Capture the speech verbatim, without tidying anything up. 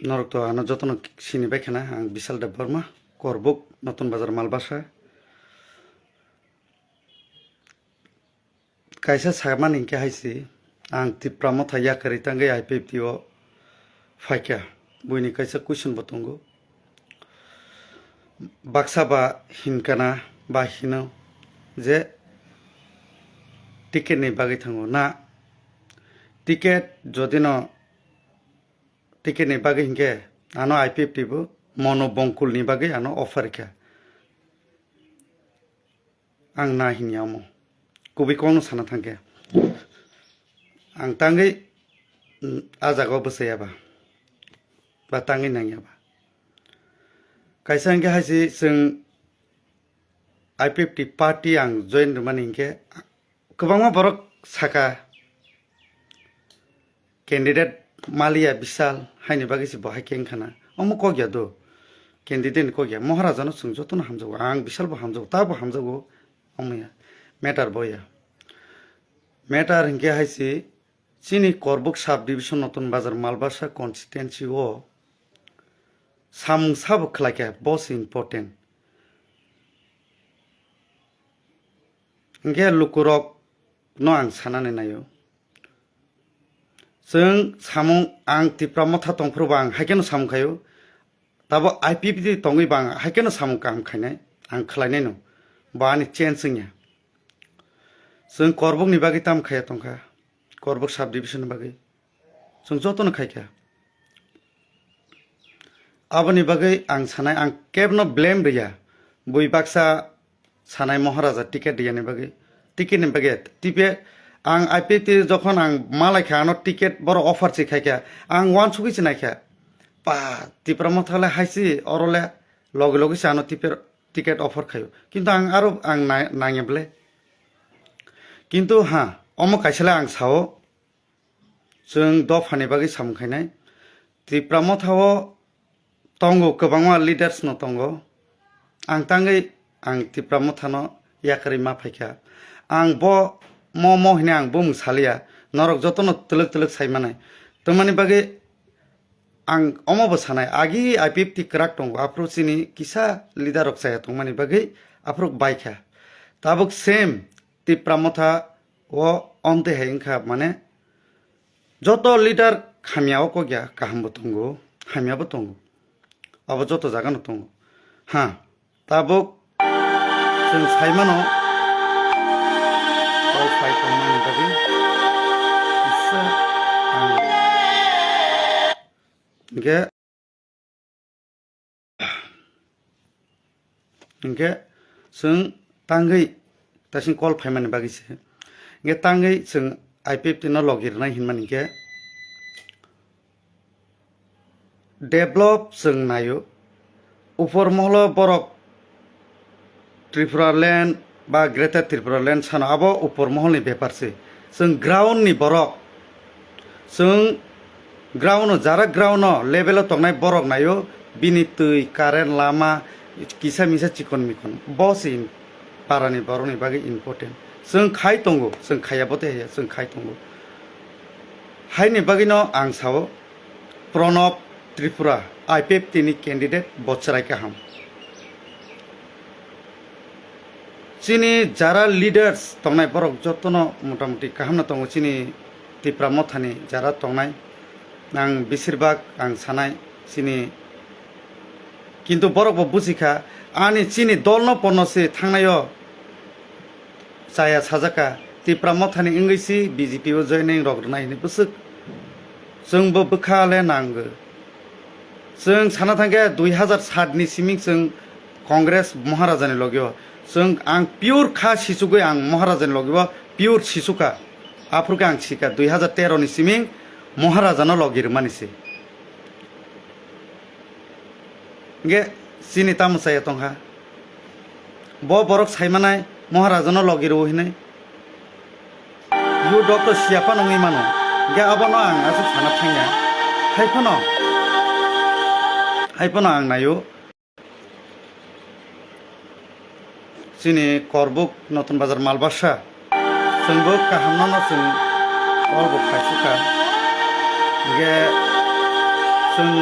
Norok to ano jotono sini bai khana, ang Bishal Debbarma, Korbuk, Notun Bazar, Malbasa. Kaisa samani hinkhe hai se, ang Tipra Motha yakarwi tangwi I P F T o phaikha, buini kaisa question bo tongo. Baksa ba hinkana ba hino je ticket ni bagwi thango na, ticket jodi no ticket ni bagwi hinkhe ano I P F T bo mono bongkul ni bagwi ano offer kha. Ang na hinya omo. Kubui kokno sana thangkhe. Ang tangwi, mm, a jaga o bwsaya ba. Ba tangwi nangya ba. Kaisa hinkhe hai se chwng I P F T party ang join rwmani hinkhe kwbangma borok saka, candidate maliya Bishal haini bagwi se bo hai khe wngkha na. Omo kok ya do. Candidate ni kok ya. Maharaja no chwng jotono hamjago. Ang Bishal bo hamjago. Ta bo hamjago. Omo ya. Matter bo ya. Matter hinkhe hai se chini Korbuk sub division Notun Bazar Malbasa constituency o samung sabo khlai kha. Bo se important. Hinkhe lukurok no ang sanani naio. Chwng samung ang Tipra Motha tongphuru bo ang hai kheno samung khaio. Tabo I P F T tongwi bo ang hai kheno samung kaham khainai, ang khlainai no. Bo ani change wngya. Chwng Korbuk ni bagwi tam khaiya tongkha. Korbuk sub division ni bagwi. Chwng jotono khaikha. Aboni bagwi ang sanai, ang kebno blame rwya. Bui baksa sanai Maharaja ticket riyani bagwi. Ticket ni bagwi. Tipe ang I P F T jokhon ang malaikha ano ticket boro offer se khaikha. Ang wansugwi se naikha. Pa, Tipra Motha le hai se oro le logi logi se ano tipe-, ticket offer khaio. Kintu ang aro ang nai-, nangya bwle. Kintu ha, omo kaisa le ang sao. Chwng dophani bagwi samung khainai. Tipra Motha o tongo, kwbangma leaders no tongo. Ang tangwi ang Tipra Motha no yakarwi ma phaikha. Ang bo mo mo hwnwi ang bumung saliya. Norok jotono twlwk twlwk sai manai. Twmani bagwi ang omo bo sanai. Agi I P F T kwrak tongo. Aphuru chini kisa leader rok chaya tongmani bagwi aphuru baikha. Tabuk same Tipra Motha o omtwi hai wngkha, mane, joto leader hamya o kok ya, kaham bo tongo, hamya bo tongo, abo joto jaga no tongo. Ha, tabuk chwng sai mano, o sai tongmani bagwi kisa ang hinkhe Hinkhe chwng tangwi tasing call phaimani bagwi se. Hinkhe tangwi chwng I P F T no logi rwnai hinmani hinkhe develop chwng naio. Upor moholo borok Tripura land ba Greater Tripura land sano abo upor moholni bepar se. Chwng ground ni borok, chwng ground o, jara ground o level o tongnai borok naio, bini twi, current, lama, kisa misa chikon mikon. Bo se parani borokni bagwi important. Chwng khai tongo, chwng khaiya bo tei haiya, chwng khai tongo. Haini bagwino ang sao, Pranab Tripura, I P F T ni candidate bo chwrai kaham. Chini jara leaders tongnai borok jotono motamuti kaham no tongo chini Tipra Mothani jara tongnai. Ang besirbak ang sanai chini, kintu borok bo buji kha ani chini dol no pono se thangnai o chaya sajak kha, Tipra Mothani wngwi si B J P o joining rok rwnai hinwi bwswk chwngbo bwkha le nango. Chwng sana thangkhe dui hazar sat ni siming chwng Congress Maharajani logio. Chwng ang pure kha sichugwi ang Maharajani logio pure sichukha. Aphuru khe ang sikha dui hazar tero ni siming Maharajano logi rwmani se. Hinkhe chini tamo chaya tongkha. Bo borok saimanai Maharajano logi rwo hinwi. Yu doctor siya phano wngwi mano. Hinkhe abono ang aswk sana thangya. Hai phano, hai phano ang naio. Chini Korbuk Notun Bazar Malbasa. Chwngbo kaham no chwng abo bo khaisukha. Hinkhe chwng